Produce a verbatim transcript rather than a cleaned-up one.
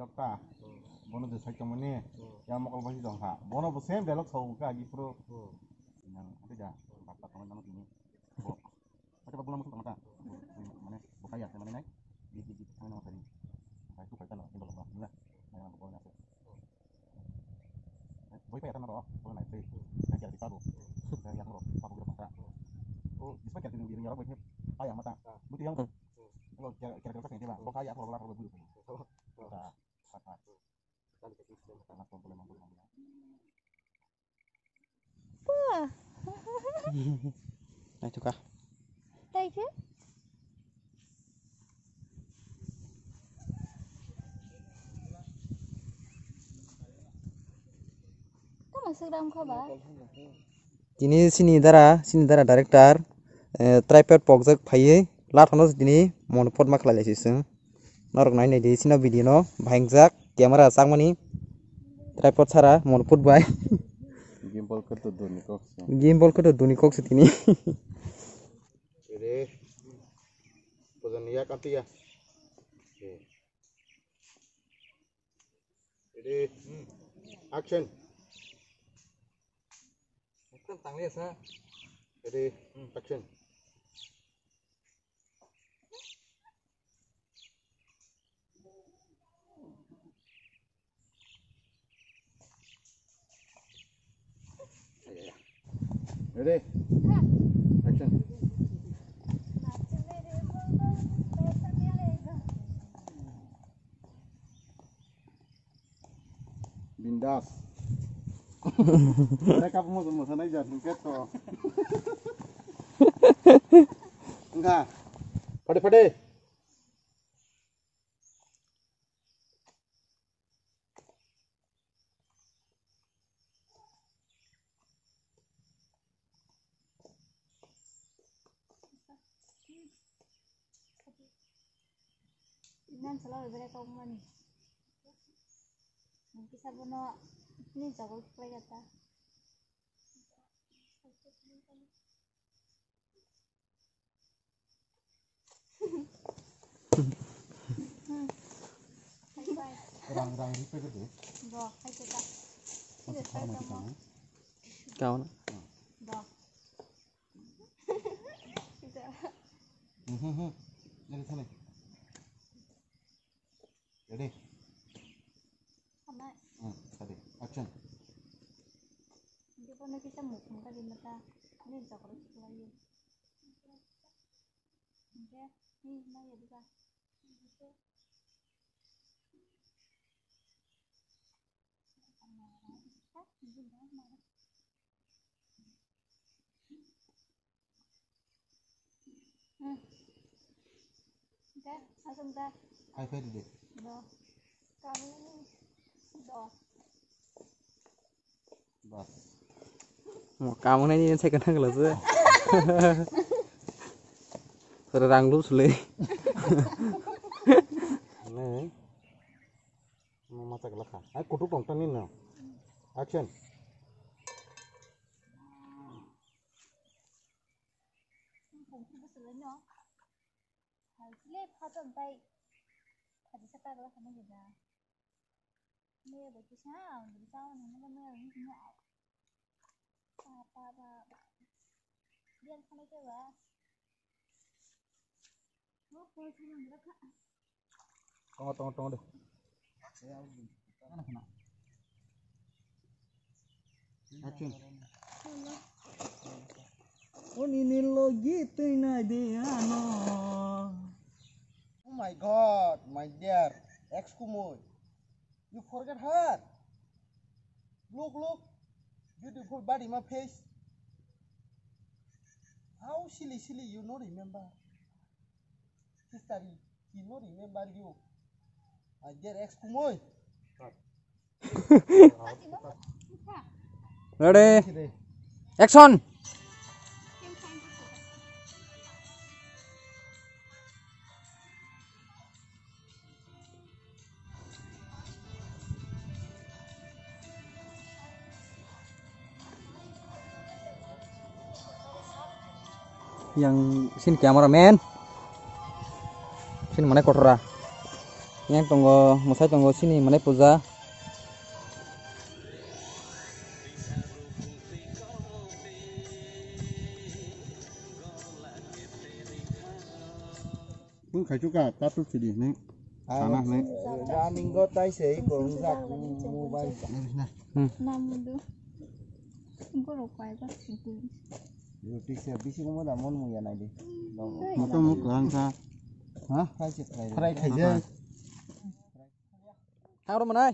Ta, bono je sai tongmani, ya mokol bai tong kha. Bono bo same dialogue sao kha agi pro. Nang, ati ja, bakta tong nang tini. Bo, ati ba bono musu tong ta. Mane, bo kaya, mane nai. Di, di, di, mane nang tadi. Sai tu kai ta na, indo ba, na. Nang, nang, bo na. Boi pa ya ta na ro, bo na sai. Na kya di ta bo. Ya, ya, ro, pa bo ro pa. O, isma kya di, ya, ro, bo, pa ya mata. Bo ti yang. Bo kya, kya, kya, kya, kya, bo kaya, bo la, bo, bo. Wah. Naithoka. Thaikhe? Tamo swkram kha ba? Tini sini dara, sini dara director, eh, tripod pokjak phaiwi lathano tini monopod ma khlai laisi chwng. Norok nai nai di sini video no bhaingjak camera chakmani tripod sara monopod bai. Gimbal khe to duni kok se. Gimbal khe to duni kok se tini. Ere. Bojan ya katiya. Ready? Action. Ekdom tangli asa. Ready? Action. Ready? Action. Bindas. Mereka pun mau sama sana aja, mungkin tuh. Enggak. Pade, pade. Nan sala bebere kok mani. Nang kisa bono ni jagol khlai gata. Rang, rang ri pegede. Bo, hai keta. Masa thar mai keta. Kau na? Bo. Hmm, hmm, hmm. Jadi sana. Ready? Amai. Hmm, tadi. Action. Hindi ko nakita mo kung kadi mata. Ano yung chocolate ko lang yun. Hindi. Hindi na yun, di ba? Hmm. Dah, langsung dah. Hai, hai, dede. Dah. Kamu ini. Dah. Bas. Mo kamu ini saya kenal kalau saya. Sudah ranglu sule. Nih. Mo mata kelak ha. Ai kutuk tong tani no. Action. Hai, sile phato bai. Phaji saka gala khana gida. Me bai kisa, ang bai sa, ang bai sa, ang bai sa. Pa, pa, pa, pa. Biar khana ke ba. Tongo, tongo, tongo de. Action. Oni ni logi twi nai de ano. Oh my God, my dear, ex kumui. You forget her. Look, look, beautiful body, my face. How silly, silly, you no remember. History, he no remember you. My dear ex kumui. Ready? Action! Yang sini cameraman. Sini mana kotora? Yang tongo, mwsai tongo, sini manai puja. Bung khai chuka, tatu sidi, ne? Sana, ne? Running go tai se, ko jak mobile. Hmm. Namudu. Borok pai ba. Roti se bisi mo da mon mo ya nai de. Moto mo kwrang kha. Ha? Fry se fry. Fry khai je. Thang rw manai.